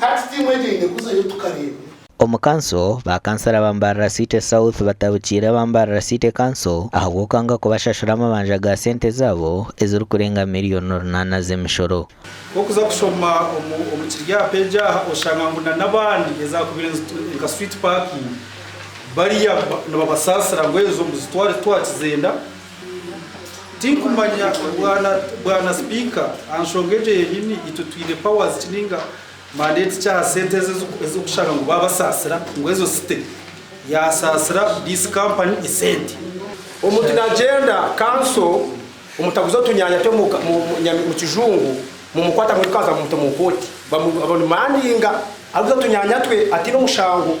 Hati tiimu egyo eine kuzayo tukareeba. Omu kanso, ba kansara ba Mbarara City South batabukiire aba Mbarara City Council ahabw'okwanga kubashashura amabanja ga sente zaabo ezirikurenga miriyoni orunaana z'emishoro. Ku okuza kushoma omu kiri aha page aha oshanga ngu na n'abandi ezakubire nka street parking bariya nibabasaasira ngu ezo muzitware titwakizenda. Tinkumanya bwana bwana sipiika aha nshonga egyo yenyini itwe twine powers ki ninga mandate ki aha sente ezo ez'okushanga ngu babasaasira ngu ezo city yasaasira this company esente. Omuntu nagyenda kanso Omutaguza otunyanya twe mu kijungu mumukwata mwirukanza mumuta omu kooti bamuremandinga arikuguza otunyanya twe ataine omushango.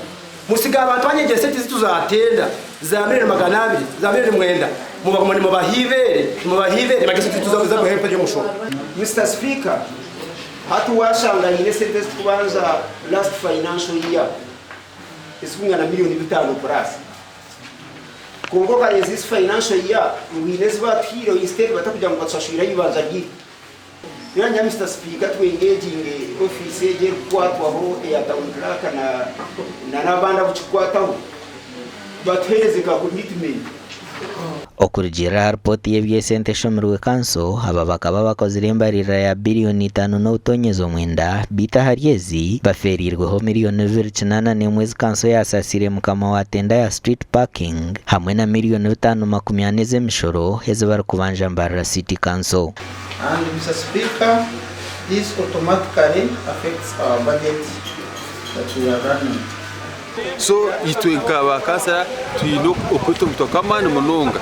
Musiga abantu banyegyesa sente zitu za tenda za miriyoni 200 za miriyoni 9 mubaguma nimubaha eibeere nimubaha eibeere nibarya sente zitu z'omuhembe ry'omushoro. Mister Speaker, hati washanga aine esente ezitukubanja last financial year ezikungana miriyoni bitano plus. Kwonka okareeza ezi financial year ngu haine ezi baatuhaireho instead batakugira ngu batusashwire aha ibanja ryaitu. Nyowe Mister Speaker tu engaginge ofiisi egi erikukwatwaho eya Town Clerk na n'abandi abu kikukwataho batuheereze ka commitment. Okurugiirira aha ripooti y'eby'esente eshomirwe kanso, aba bakaba bakozire embaririra ya biriyoni itaano n'obutonyezi omwenda beitu ahari ezi, bafeereirweho miriyoni 281 ezi kanso yaasaasiire mukama wa tenda ya Street Parking hamwe na miriyoni 540 ez'emishoro ezi barikubanja Mbarara City Council. And Mister Speaker, this automatically affects our budget that we are running. So itwe nka ba kansara twine okwita omutwe kw'amaani munonga.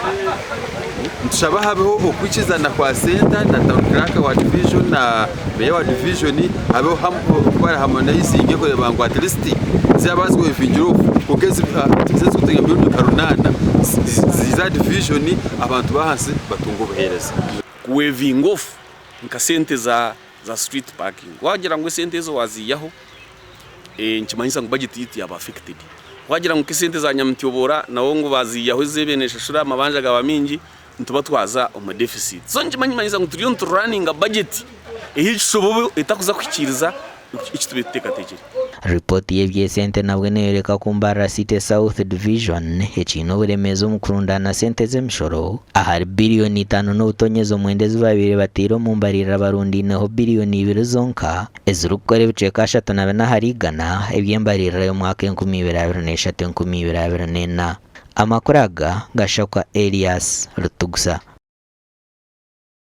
Nitushaba habeho okwikizana kwa senta na town clerk wa division na meya wa division habeho okukora harmonizing kureeba ngu at least zaaba ziwevingire off kwonka ezirikutenga miriyoni nka runaana ziize aha division abantu b'ahansi batunge obuheereza. Kuwevinga off nka sente za street parking wagira ngu esente ezo waziihaho Nikimanyisa ngu budget yaitu yaba affected. Wagira ngu nk'esente za Nyamutyoboora nabo ngu baziihaho ezi neshashura amabanja gaba mingi nituba twaza omu deficit. So nikimanyisa ngu turiyo nitu runninga budget ey'ekishobobo etakuza kuhikiiriza eki tubaire tuteekateekire. Ripooti y'eby'esente nabwo neeyoreka ku Mbarara City South Division ekiine oburemeezi omu kurundaana sente z'emishoro ahari biriyoni itaano n'obutonyezi omwenda ezi baabaire bataire omu mbaririra barundaineho biriyoni ibiri zonka ezirikukora ebicweka 34 ahari igana eby'embaririra y'omwaka 2023, 2024. Amakuru aga gashakwa Elias Rutugusa.